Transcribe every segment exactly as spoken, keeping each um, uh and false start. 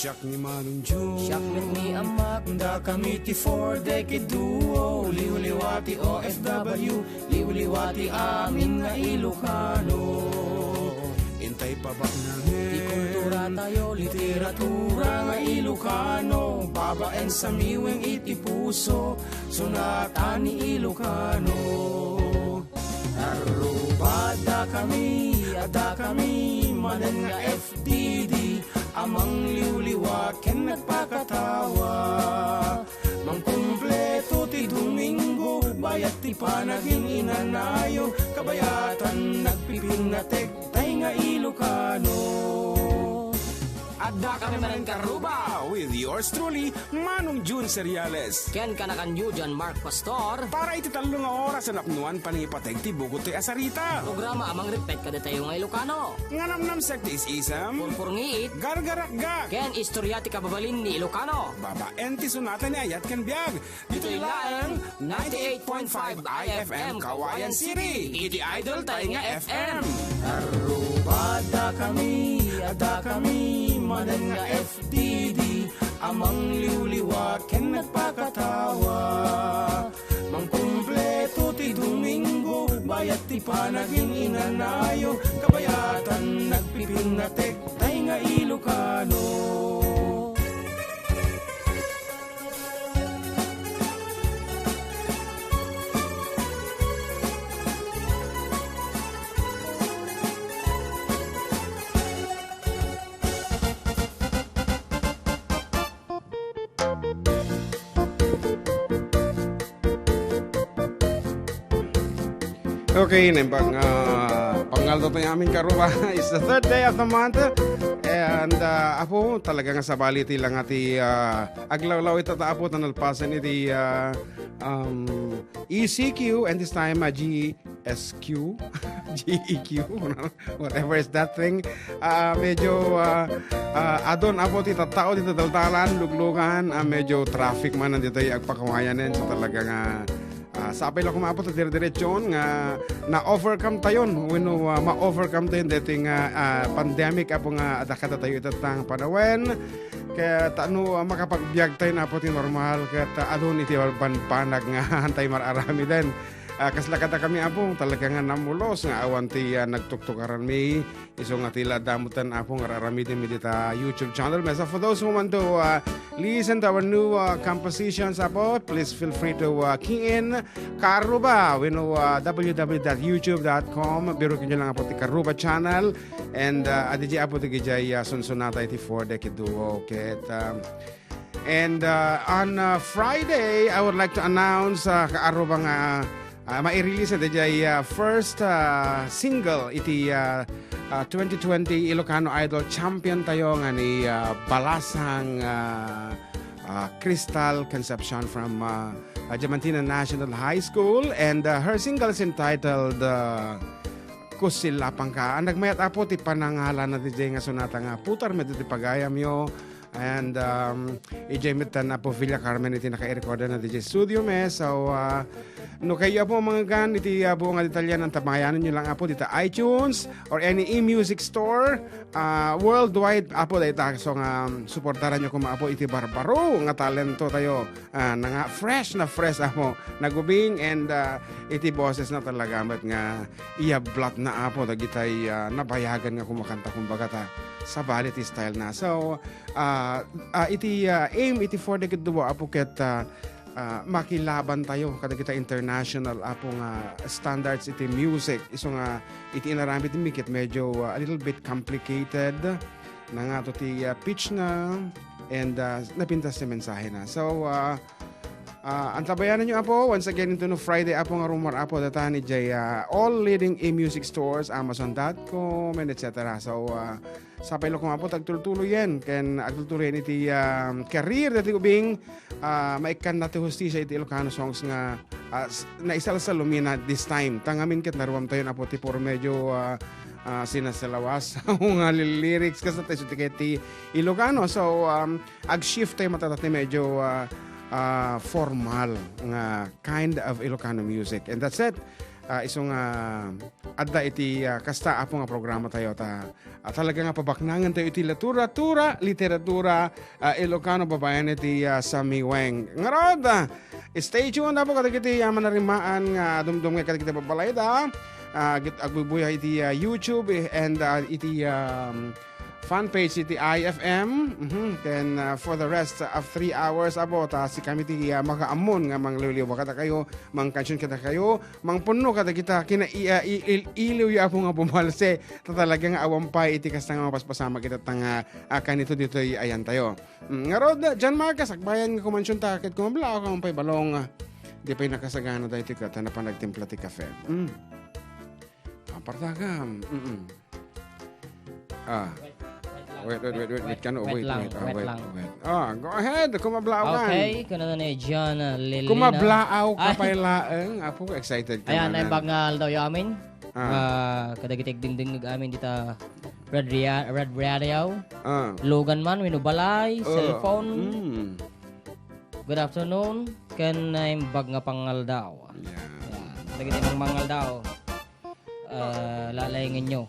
Siak ni Manong Jun. Siak met ni Ampak. Dakami ti Four Decade Duo. Liwliwa ti O F W. Liwliwa ti amin nga Ilocano. Intay pabaknangen. Ti kultura tayo, literatura nga Ilocano. Babaen sa miweng iti puso. Sonata ni Ilocano. Aruba, dakami, adda kami, manen nga F D D, a mangliwliwa ken nagpakatawa. Mangkumpleto ti Domingo, bayat ti panagin-inanayo, kabayatan nagpipinnatek, tay nga Ilocano. Adda kami manen Karuba, with yours truly, Manong Jun Seriales. Ken kanakanyo, John Mark Pastor. Para iti tallo nga oras a napnuan panangipateg ti bugot toy a sarita. Programa a mangripet kadatayo nga Ilocano. Nga namnamsek ti is-isem. Purpurngiit. Gargarakgak. Ken istorya ti kababalin ni Ilocano. Babaen ti sonata ni ayat ken biag. Ditoy laeng ninety-eight point five I F M Kawayan City. Iti idol tayo nga F M. Aruba, adda kami, adda kami, manen nga F D D, a mangliwliwa ken nagpakatawa. Mangkumpleto ti Domingo, bayat ti panagin-inanayo, kabayatan nagpipinnatek, tay nga Ilocano. Okay, naimbag nga pangngaldaw tayo amin karuba. It's the third day of the month. And, uh, apo, talaga nga sabali ti lang ati, uh, aglawlaw ita ta apo, ta nalpasen iti, uh, um, E C Q, and this time, uh, G S Q, G E Q, whatever is that thing. Ah, medyo, ah, ah, adun apo ti tattao ti dadaldalan, luglugan, ah, medyo traffic man ditoy agpakawayanen. So, talaga nga, ah, sapay la koma apo ti dire-diretson nga na-overcome tayon, wenno, ah, ma-overcome tayon daytoy nga, ah, pandemic apo nga adda kadatayo ita tang panawen. Ket, ah, no, ah, makapagbiag tayo na apo ti normal, ket, ah, adun iti banbanag nga antay mar-aramiden. Ah, kasla kadakami apo, talaga nga namulos nga awan ti, ah, nagtuktukaranmi. Isu nga ti la adda met apo nga ar-aramidem iti ta YouTube channel. Mesa, for those who want to, uh, listen to our new, uh, compositions, apo, please feel free to, uh, key in Karuba. We know, uh, W W W dot youtube dot com. Biruken nyo lang apo ti Karuba channel. And, uh, adda apo ti gijay, uh, sunsonata iti Four Decade Duo. Ket, um, And, uh, on, uh, Friday, I would like to announce, uh, Kaaruba nga, uh, mairelease na dijay, uh, first, uh, single iti, uh, uh, twenty twenty Ilocano Idol champion tayo nga ni, uh, Balasang, uh, uh, Crystal Concepcion from, uh, uh, Diamantina National High School. And, uh, her single is entitled, uh, Kusilapangka. Nagmayat apo ti panangalan na dijay nga sonata nga putar met iti pagayamyo. And, um, ijay met tan Apo Villa Carmen iti naka-recorder na D J studio, me. So, uh, no kayo apo manggan iti, uh, buo nga detalye, anta mayanan nyo lang apo dita iTunes or any e-music store, uh, worldwide apo dayta. So nga, um, suportaran nyo koma apo iti barbaro nga talento tayo. Ah, na nga, fresh na fresh apo. Nagubing and, uh, iti boses na talaga met nga iyablat na apo dagitay, uh, nabayagan nga kumakanta, kumbaga ta, sabali ti style na. So, ah, ah, iti, ah, aim iti Four Decade Duo apo ket, ah, ah, makilaban tayo kadagita international apo nga standards iti music. Isu nga iti inaramid mi ket medyo, ah, a little bit complicated na nga to ti, ah, pitch na and, ah, napintas ti mensahe na. So, ah, ah, antabayanan nyo apo, once again, into no Friday apo nga rumor apo datan ijay, ah, all leading e-music stores, amazon dot com, and et cetera. So, ah, Sapay la koma apo, agtultuloyen ken agtultuloyen iti, ah, career dati ubing, ah, maikkanna ti hustisia iti Ilocano songs nga, ah, s-, naisalsalumina this time. Ta ngamin ket naruamtayon apo ti puro medyo, ah, ah, sinasalawas nga lyrics kas ti, ti Ilocano. So, um, ag-shift tayo matata ti medyo, ah, ah, formal nga kind of Ilocano music. And that's it. ah, isu nga adda iti, ah, kasta, Apo, nga programatayo ta, ah, talaga nga pabaknangantayo iti litteratura, litteratura, ah, Ilocano babaen iti, ah, samiweng. Ngarud, ah, stay tuned, Apo, kadagiti, ah, manarimaan nga dumdumngeg kadagiti balbalay da. Ah, agit-, agbuybuya iti, ah, YouTube, eh, and, ah, iti, um, fan page iti I F M. Mhm. Then, ah, for the rest of three hours, Apo, ta sikami ti, ah, makaammon nga mangliwliwa kadakayo, mangkansion kadakayo, mangpunno kadagita kina-, i-, ah, i-, il-, iliw ya, Apo, nga bumalse. Ta talaga nga awan pay iti kasta nga mapaspasamak ita ta nga, ah, kanito ditoy ayantayo. Mm, ngarud, John Marcus, agbayan nga kumansion ta ket kumabla ako pay balong, ah, di pay nakasagana daytoy ket ta napan nagtimpla ti kafe. Mm. Ah, partagam. Mm-mm. Ah. Wait, wait, wait, wait, wait, kano, wait, wait, ah, wait, wait. Ah, go ahead, kumablaw ka. Okay, kuno ni John, ah, Lilina. Kumablaw ka pay laeng. Apo, excited ka. Ayan, ay bagnal daw yamin. Ah. Ah, kadagiti agdingdingngeg amin dita Red Ria-, Red Radio. Ah. Logan man, wenno balay, cellphone. Mm. Good afternoon, ken naimbag nga pangaldaw. Yan. Yan. Dagiti mangmangaldaw. Ah, lalayengenyo.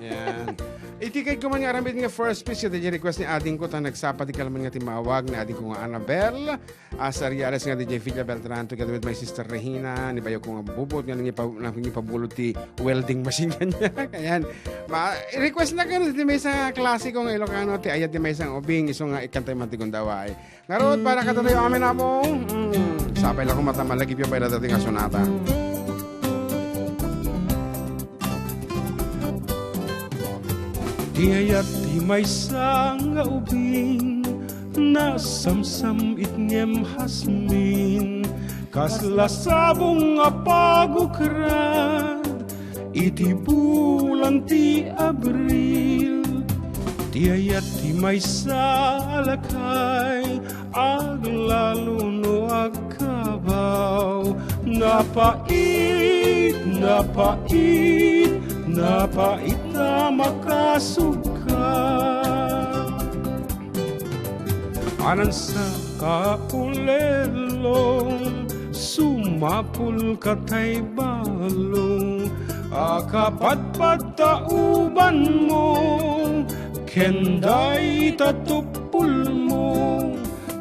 Yan. Iti kayatko man nga aramid nga first piece, iti request ni adingko, ta nagsapa ti kalman nga timmawag ni adingko nga Annabel. Ah, Sariales nga D J Villa Beltran together with my sister Regina, ni bayo ko nga bubot nga nangipa-, nangipabulot ti welding machine kaniak. Ayan. Ma-, request na kano ti maysa nga klasiko nga Ilocano, ti ayat ti maysa nga ubing, isu nga ikantay man ti gundaway. Ngarud, para kadatayo amin, Apo. Mm. Sapay la koma ta malagipyo pay dayta nga sonata. Ti ayat ti maysa nga ubing, nasamsam-it ngem hasmin, kasla sabong a pagukrad iti bulan ti Abril. Ti ayat ti maysa a lakay, aglalo no agkabaw. Napait, napait, napait a makasuka. Anansa ka ulelong, sumapul ka tay balong, a kapadpad ta ubanmo, ken dayta tuppulmo,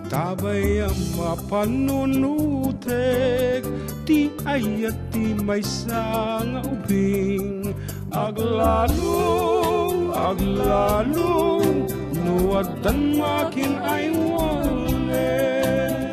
tabay a mapanunutek ti ayat ti maysa nga ubing. Aglalo, aglalo, no addan makin-aywanen.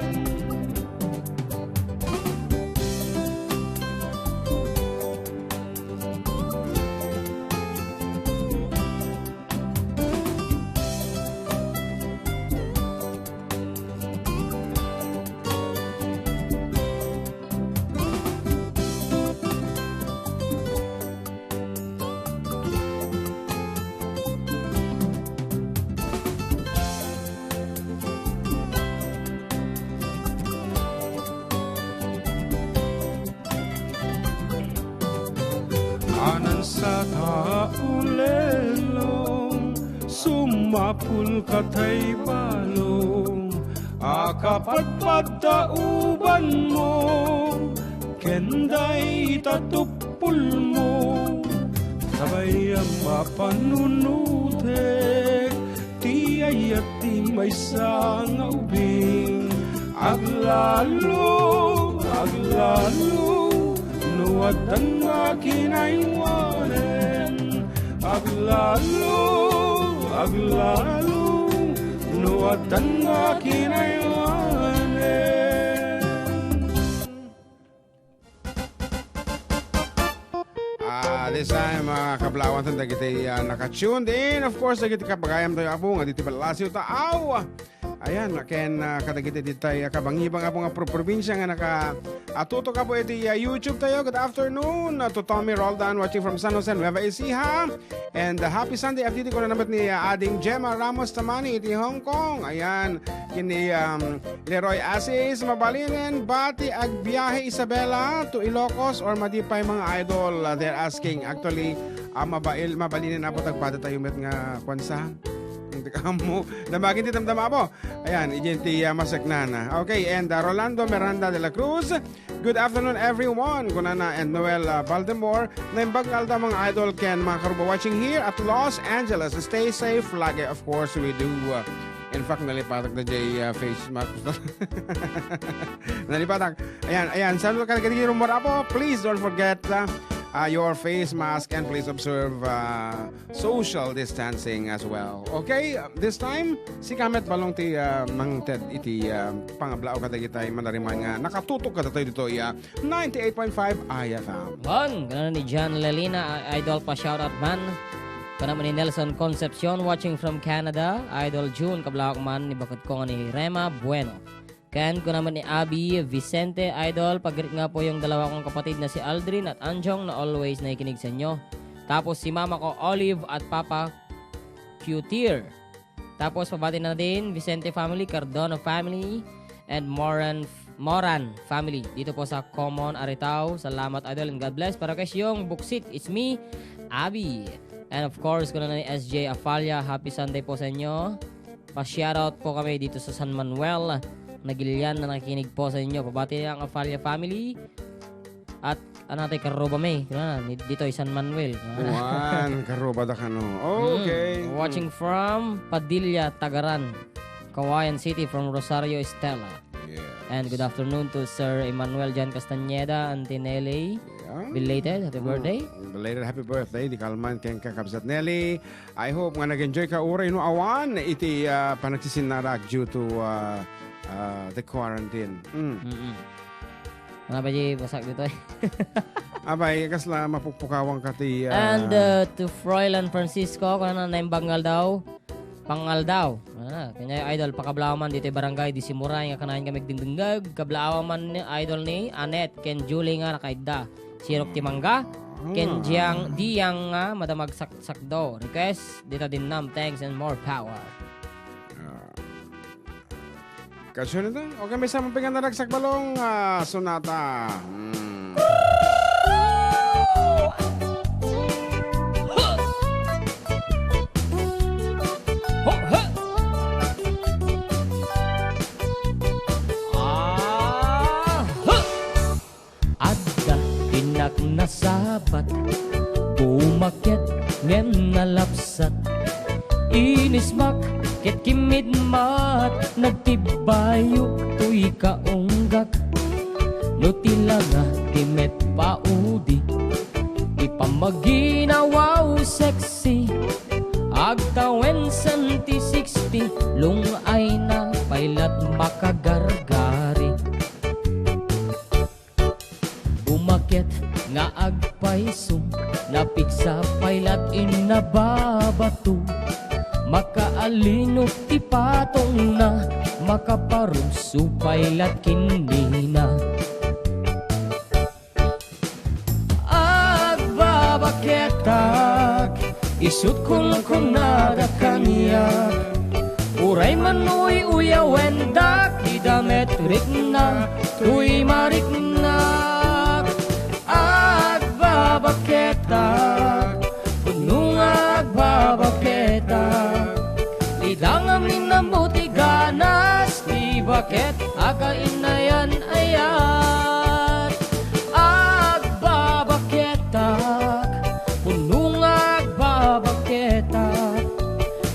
Anansa ta ulelong, sumapul ka tay balong, a kapadpad ta ubanmo, ken dayta tuppulmo, tabay a mapanunutek ti ayat ti maysa nga ubing. Aglalo, aglalo, no addan makin-aywanen. Aglalo, aglalo, no addan makin-aywanen. Ah, this time, mga kablawan, dagiti, ah, naka-tuned in. Of course, dagiti kabagayam tayo, Apo, nga diti Balasiw, Taaw. Ayan, ken, ah, kadagiti ditay, ah, kabangibang, Apo, nga pro-, probinsya nga naka-, ah, tutok, Apo, iti, ah, YouTube tayo. Good afternoon, ah, to Tommy Roldan, watching from San Jose, Nueva Ecija. And, uh, happy Sunday, F D T, kuna naman ni, uh, Ading Gemma Ramos Tamani iti Hong Kong. Ayan, kini, um, Leroy Asis, mabalinen, bati agbiahe Isabela to Ilocos or madi pay mga idol? Uh, they're asking. Actually, uh, mabail-, mabalinen na po tagpada tayo met nga kwansa. Ti kamo. Damagin ti damdama, apo. Ayan, idiay ti, ah, maseknana. Okay, and, ah, Rolando Miranda de la Cruz. "Good afternoon, everyone," kunana, and Noel, ah, Baltimore. "Naimbag nga aldaw, mga idol, ken mga karuba watching here at Los Angeles. Stay safe lagi." Of course, we do. Ah, in fact, nalipatak na jay, ah, face mask. Nalipatak. Ayan, ayan. Saludo kadagiti rumor, apo. Please don't forget, ah, ah, your face mask and please observe, ah, social distancing as well. Okay, this time, sika met balong ti, ah, mangted iti, ah, pangablaaw kadagiti manariman nga nakatutok kadatayo ditoy, ah, ninety-eight point five I F M. Wan, kunana ni John Lelina, ah, idol, pa-shoutout man. Kunana ni Nelson Concepcion, watching from Canada. Idol June, kablaawak man ni baketko nga ni Rema Bueno. Ken kuna met ni Abby Vicente, idol, pagrigat nga po yung dalawa kong kapatid na si Aldrin at Anjong na always nakikinig sa inyo. Tapos si mama ko, Olive, at papa, Cutir. Tapos pabati na din, Vicente family, Cardona family, and Moran, Moran family. Dito po sa Common, Aritao. Salamat, idol, and God bless. Para kay Siyong Buksit, it's me, Abby. And of course, kuna na ni S J Afalia, happy Sunday po sa inyo. Pa-shoutout po kami dito sa San Manuel, Nagilian, na nakikinig po sa inyo. Pabati ang Afalia family. At ano tayo, karuba mi. Kuna na, ni-, dito ay San Manuel. Wan, karuba da kano. Okay. Mm. Watching from Padilla, Tagaran, Cauayan City, from Rosario Estela. Yes. And good afternoon to Sir Emmanuel John Castañeda, Auntie Nelly. Yeah. Belated, happy Mm. birthday. Belated happy birthday, di kalman ken kakabsat Nelly. I hope nga nag-enjoy ka uray no awan iti, ah, panagsisinnarag due to, ah, ah, the quarantine. Mm. Mm-mm. Ano ba di basak dito eh? Abay, kasla mapukpukawan ka ti, ah, And, uh, to Froilan Francisco, kuna na naimbag nga aldaw. Pangaldaw. Ah, kanya idol, pakablaaw man dito barangay di Simuray nga kanayon kami dingdingag. Kablaaw man ni idol ni Anet ken Julie nga nakaidda. Sirok ti mangga, ken Ah. diyang, diyang nga madamag sak-, sakdo. Request, dita dinnam, thanks and more power. Ah. Kasunod na. Okay, may samang pingan na nagsakbalong, ah, sonata. Hmm. Ho, ha! Ah, ha! Adda ti naknasabat, bumaket ngem nalapsat. Inismak ket kimmidmat, nagtibbayok toy kaunggak. No ti langa ti met paudi, ti pammaginawaw sexy, agtawen senti sixty, lung-ayna pay lat makagargari. Bumaket nga agpayso, napigsa pay lat innababato. Makaalinop ti patongna, makaparugso pay lat kinnina. Agbabaketak, isut' kunkunada kaniak. Uray manuy-uyawendak, ida met rikna, toy mariknak. Agbabaketak, pudno nga agbabaketak. Ida ngamin ammo ti ganas, ti baket a kainayan-ayat. Agbabaketak, pudno nga agbabaketak.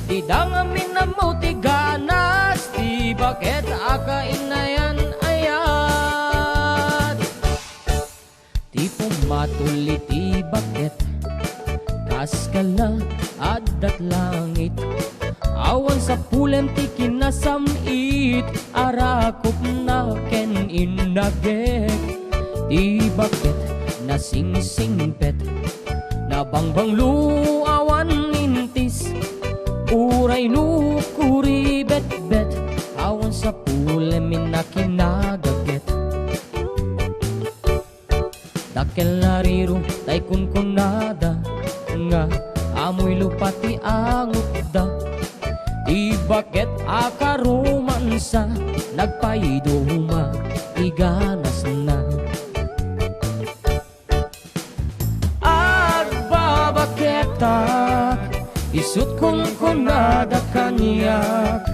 Ida ngamin ammo ti ganas, ti baket a kainayan-ayat. Ti pummatul iti baket, kas kala addat langit. Awan sapulem ti kinasam-it, arakupna ken innagek. Ti baket nasingsingpet, nabangbanglo awan intis. Uray no kuribetbet, awan sapulem inna kinagaget. Dakkel a riro tay kunkunada nga amoy lupa ti angutda. Ti baket a karomansa nagpaiduma ti ganasna. Agbabaketak, isut' kunkunada kaniak.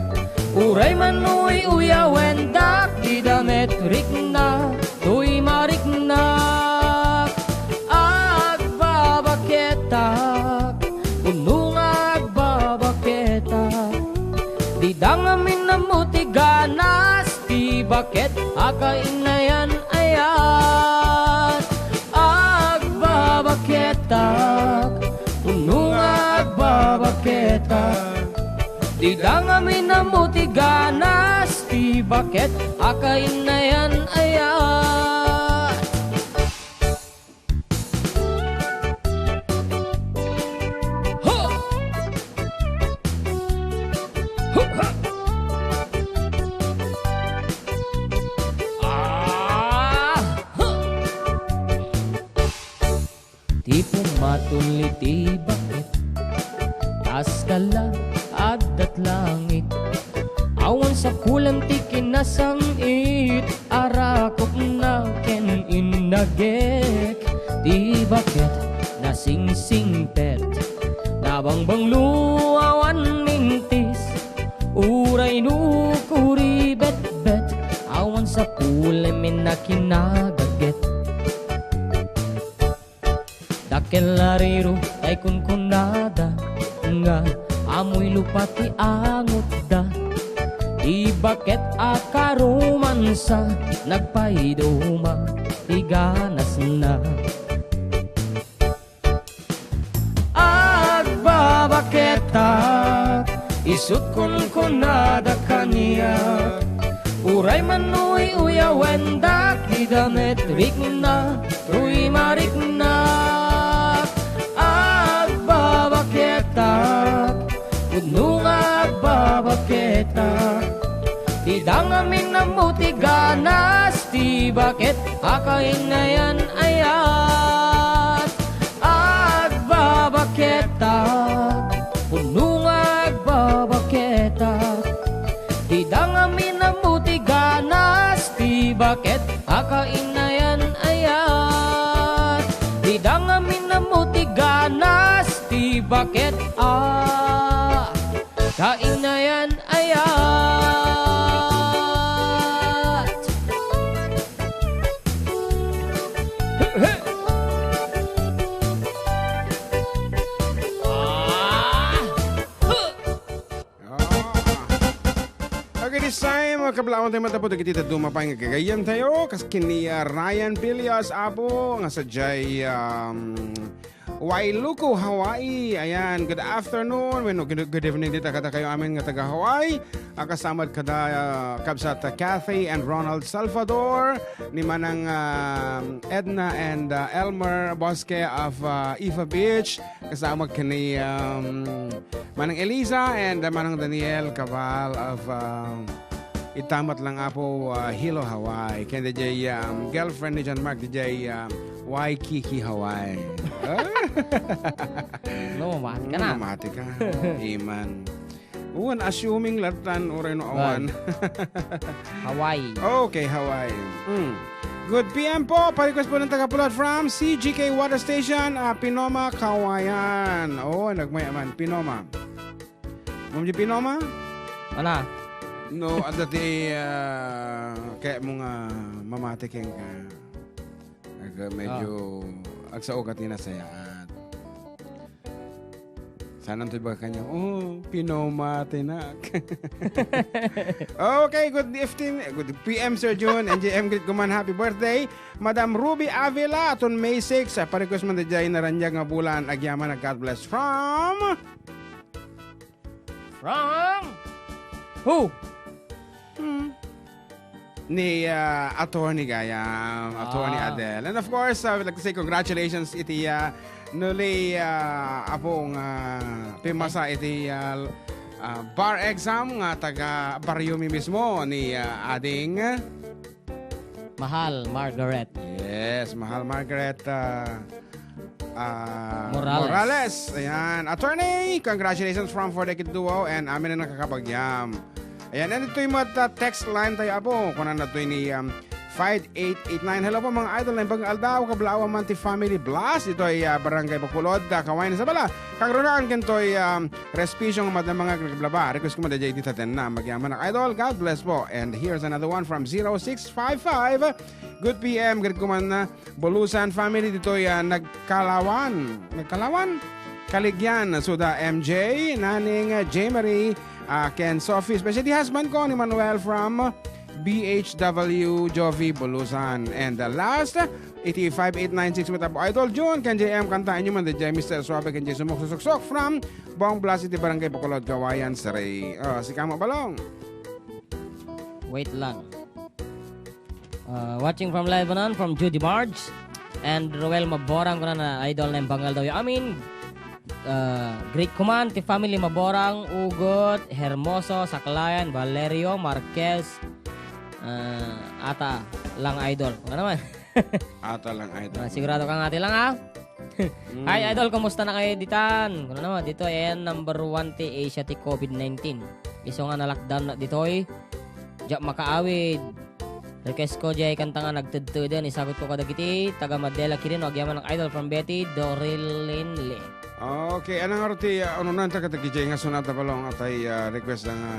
Uray man uy-uyawendak, dida met rikna, toy mariknak. Agbabaketak, puno nga agbabaketak. Dida ngamin ammo ti ganas, ti baket a kainayan-ayan. Agbabaketak, puno nga agbabaketak. Dida ngamin ammo ti ganas, ti baket a kainayan-ayan. Ho! Ho, ha! Ah! Ho! Ti pumatulli ti baket, kas kala addat langit. Awan sapulem ti kinasang-it, arakupna ken innagek. Ti baket nasingsingpet, nabangbanglo awan mintis. Uray no kuribetbet, awan sapulem inna kinagaget. Dakkel a riro tay kunkunada nga amoy lupa ti angutda. Ti baket a karumansa, nagpaiduma ti ganasna. Agbabaketak, isut' kunkunada kaniak. Uray man uy-uyawendak, dida met rikna, toy mariknak. Agbabaketak, pudno nga agbabaketak. Dida ngamin ammo ti ganas, ti baket a kainayan-ayan. Agbabaketak, pudno nga agbabaketak. Dida ngamin ammo ti ganas, ti baket a kainayan-ayan. Dida ngamin ammo ti ganas, ti baket a kainayan-ayat. Ah! Okay, this time, mga kablawan tayo matapos, dagiti dadduma pay nga gagayyem tayo, kas ken ni, ah, Ryan Pilias, Apo, nga sadiay, um, Wailuku, Hawaii. Ayan, good afternoon. Wenno, good, good evening dita kadakayo amin nga taga Hawaii. Ah, kasama kada, ah, kabsat, ah, Kathy and Ronald Salvador, ni Manang, ah, Edna and, ah, Elmer Bosque of, ah, Ifa Beach. Kasama ken ni, um, Manang Eliza and, ah, Manang Daniel Cabal of, ah, Ita met lang, Apo, ah, Hilo, Hawaii. Ken diay, um, girlfriend ni John Mark, diay, um, Waikiki, Hawaii. Ah? No, mamati ka na. Mamati ka. Iman. Uwan, assuming latan, uray no awan. Hawaii. Okay, Hawaii. Mm. Good P M po. Pa-request po ng taga Pulat from C G K Water Station, ah, Pinoma, Kawayan. Oo, nagmayaman. Pinoma. Ma'am Pinoma? Ala. No, adda ti, ah, kaya mo nga mamati kenka. Ag-, medyo agsao ka ti nasayaat. Sana to iba kanya, "Oh, Pinoma, tinak." Okay, good evening, good P M, Sir Jun, and J M, greet ko man, happy birthday. Madam Ruby Avila, aton May six, ah, pa-request man diay naraniag nga bulan, agyaman a God bless from From who? Hmm. Ni, ah, Attorney Gayam, Attorney Ah. Adel. And of course, I would like to say congratulations iti, ah, nuli, ah, apo nga pimasa iti, ah, ah, bar exam nga taga barrio mi mismo ni, ah, Ading Mahal Margaret. Yes, Mahal Margaret, ah, ah, Morales. Morales. Ayan. Attorney, congratulations from For the Kid Duo and amin a nakakapagyam. Ayan, and ito'y mat, ah, text line tayo, apo. Kunan na ito'y ni, um, five eight eight nine. Hello po, mga idol, naimbag nga aldaw, kablaawan man ti Family Blast, ditoy, ah, Barangay Bacolod, ah, Cauayan, Isabela. Kagrunaan ken toy, um, Respicio nga madama nga aglaglaba. Request ko man dayjay iti tatenna. Agyamanak, idol. God bless po. And here's another one from zero six five five. Good P M, gid kuman na Bulusan family ditoy, ah, Nagkalawan. Nagkalawan? Kaligyan, Suda M J, Naning, ah, J Marie, ah, ken Sophie. Especially husband ko, ni Manuel from B H W Jovi Bulusan. And the last, iti five eight nine six, met apo Idol Jun, ken J M, kanta inyo man, dayjay Mister Suave, ken J Sumok Susuksok from Bong Blas iti Barangay Bacolod, Cauayan, Surrey. Ah, sika mo, Balong. Wait lang. Uh, watching from Lebanon, from Judy Barge. And Roel Maborang, kunana, idol na yung bangal daw. I mean, uh, great kuman, ti family Maborang, Ugot, Hermoso, Saklayan, Valerio, Marquez, uh, ata lang idol. Ano naman? Ata lang, idol. Ah, sigurado ka nga, ati lang, ha? Mm. Hi, idol, kumusta na kayo ditan? Kuno naman, dito, ayan, number one ti Asia ti covid nineteen. Isu nga na-lockdown na ditoy. Diak makaawid. Request ko, jay kanta nga nagtedteden, isagut ko kadagiti taga Madela Quirino, agyamanak, idol, from Betty Dorilin Lee. Okay, ano nga ti, ah, ano na, ta kadagiti nga sunata, Balong, atay, ah, request na nga.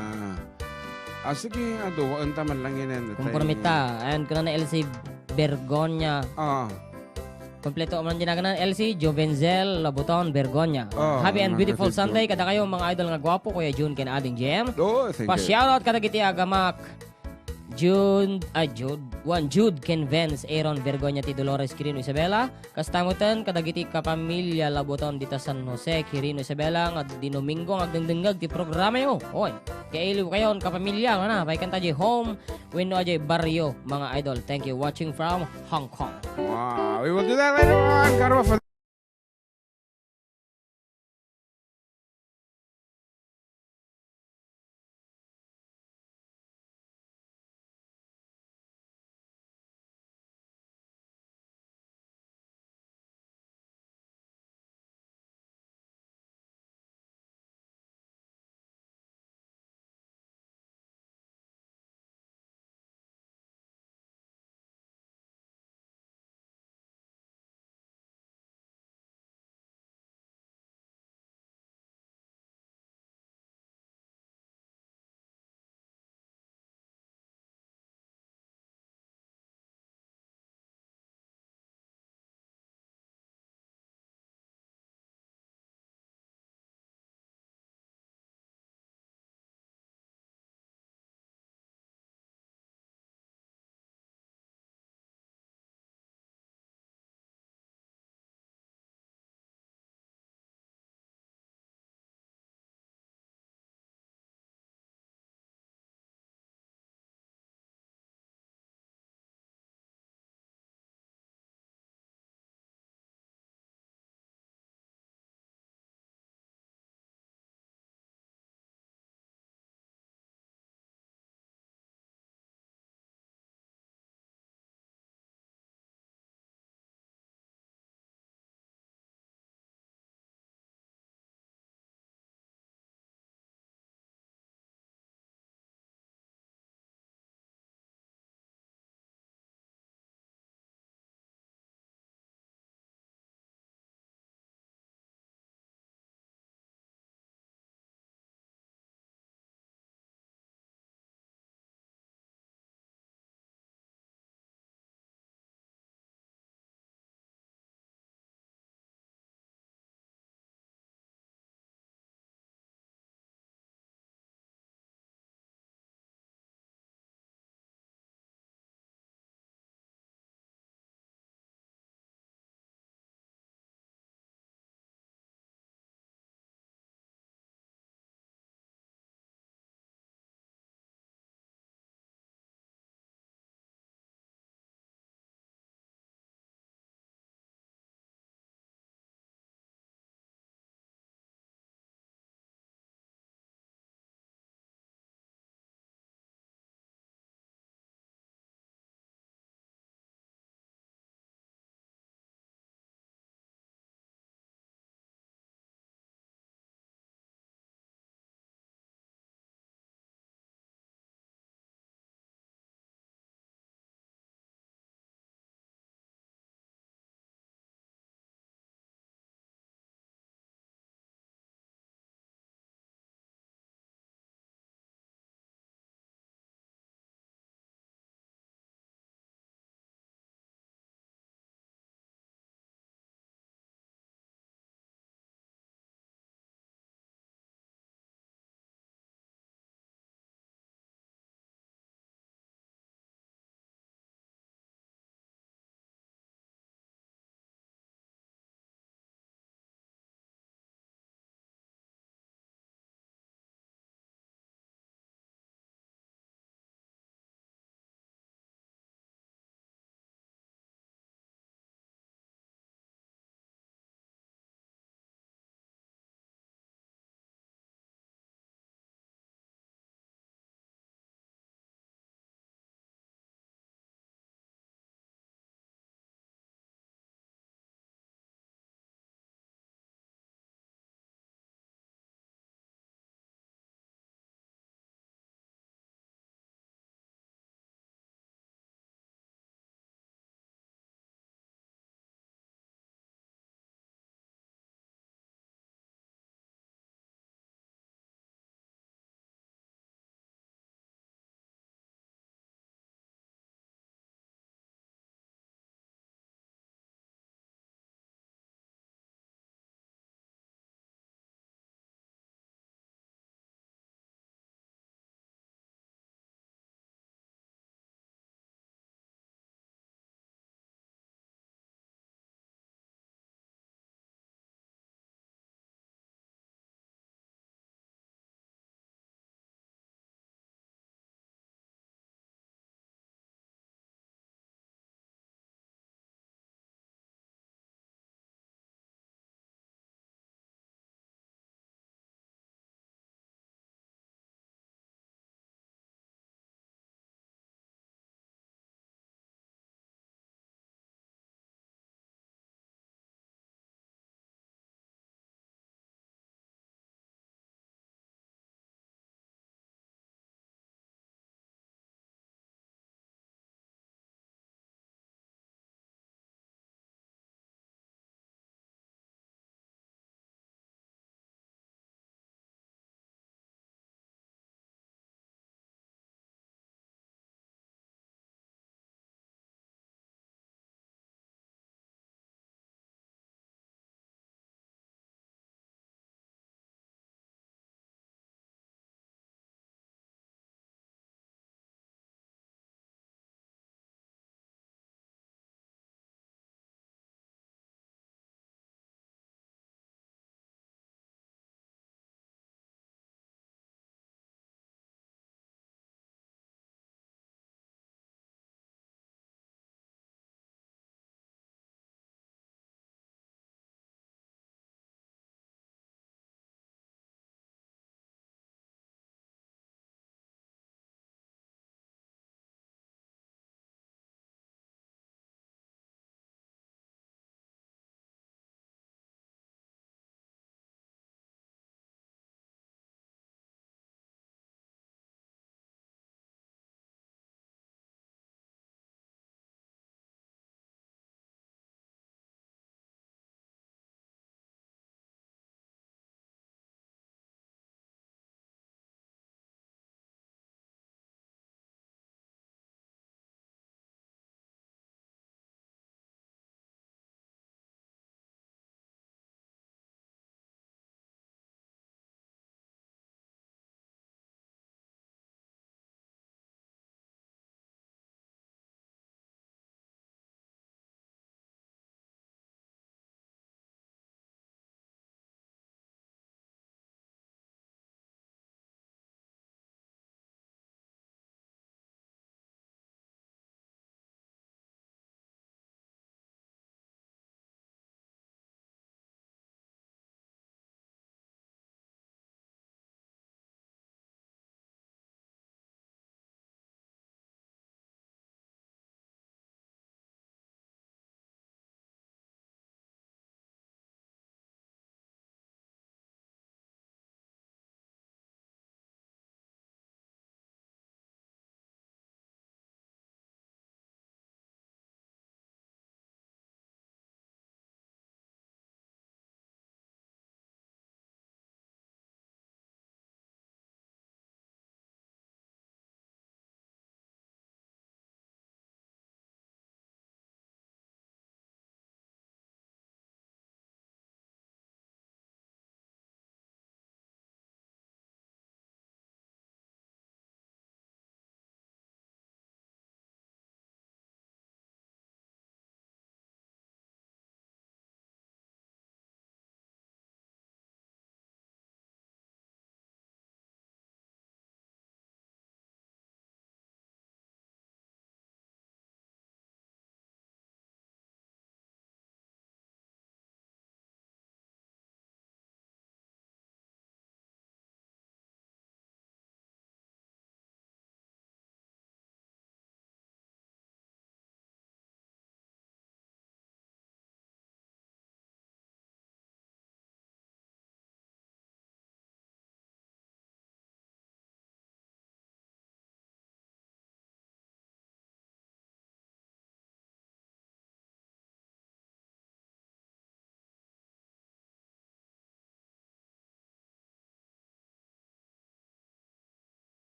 Ah, sige, ah, duwaen ta man lang inen, atay. Kompormita, and kuna na L C Bergonya. Ah. Kompleto man din ang L C, Jovenzel, Labuton, Bergonya. Oh, Happy and mga beautiful kapatid ko. Sunday, kada kayo, mga idol nga gwapo, Kuya Jun, ken Ading Jem. Oh, thank you. Pa-shoutout kadagiti agamak. June, ay, Jude, Juan, Jude, ken Vance, Aaron, Bergonya, ti Dolores, Quirino, Isabela. Kasta mo ten, kadagiti kapamilya, Labuton, dita San Jose, Quirino, Isabela, nga di Domingo, nga agdengdengngeg ti programa yo. Oy, kailiw kayon, kapamilya, nga na, pay kanta di home, wenno ajay barrio, mga idol. Thank you. Watching from Hong Kong. Wow, we will do that later on. Karma for